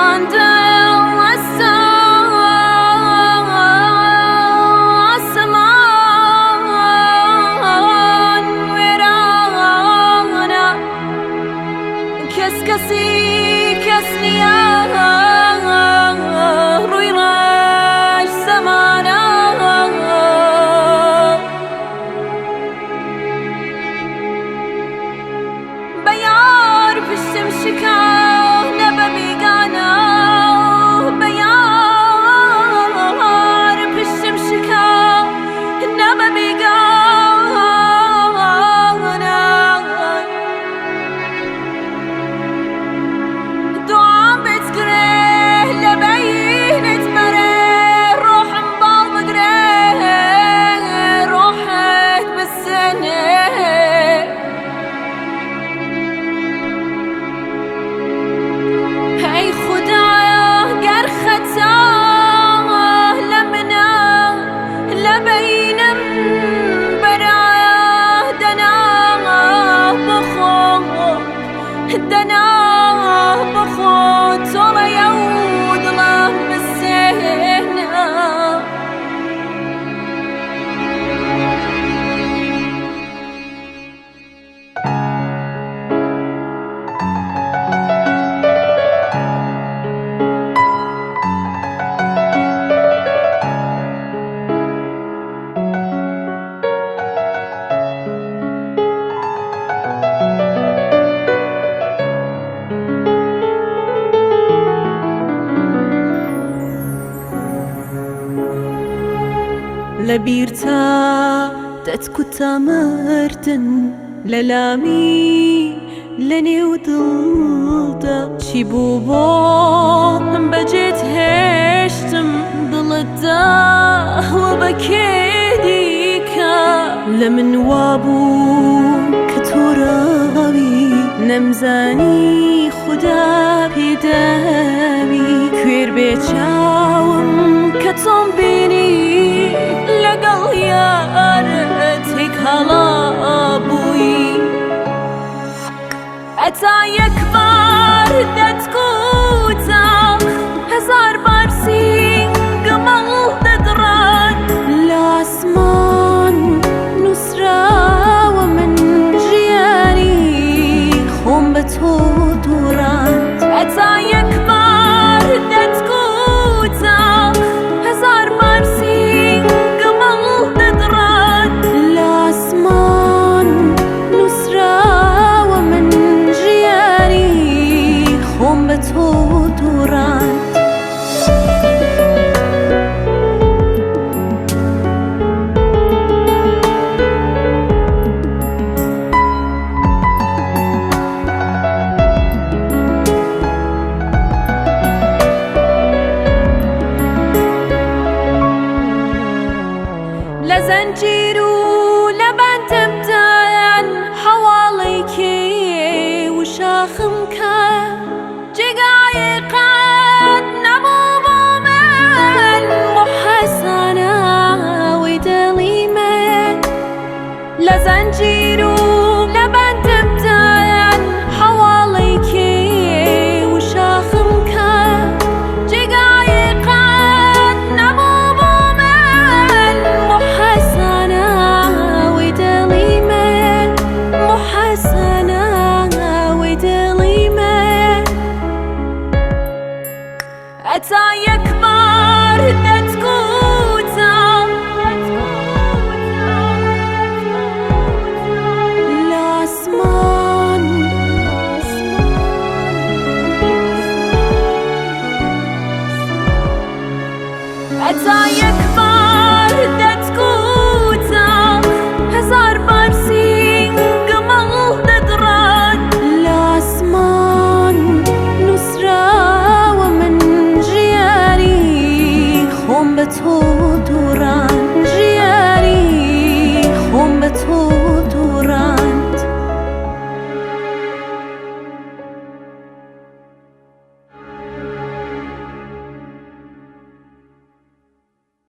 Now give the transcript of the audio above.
ئەمان دڵ ئاسمان وێرانە کەس کەسی کەس نییە ڕووی ڕەش زەمانە بە یار پشتم شکا نە بە بێگانە بە یار پشتم شکا نە بە بێگانە دوعام بتگرێ لە بەینت مەرێ ڕۆحم باڵ بگرێ ڕۆحت بسێنێ. ئەی خودایە گەر خەتا لە منە لە بەینم بەرایە دەنا بخۆ دەنا بخۆ تۆڵەیە و دڵم بسێنە. لە بیرتا دەتکوتا مردن لە لامی لە نێو دڵدا چی بوو بۆم بەجێت هێشتم دڵت داوە بە کێ دیکە لە من وابوو کە تۆراوی نەمزانی خودا پێداوی کوێر بێ چاوم کە تۆم بینی لەگەڵ یارت تێکهاڵا بووی ئەتا یەک.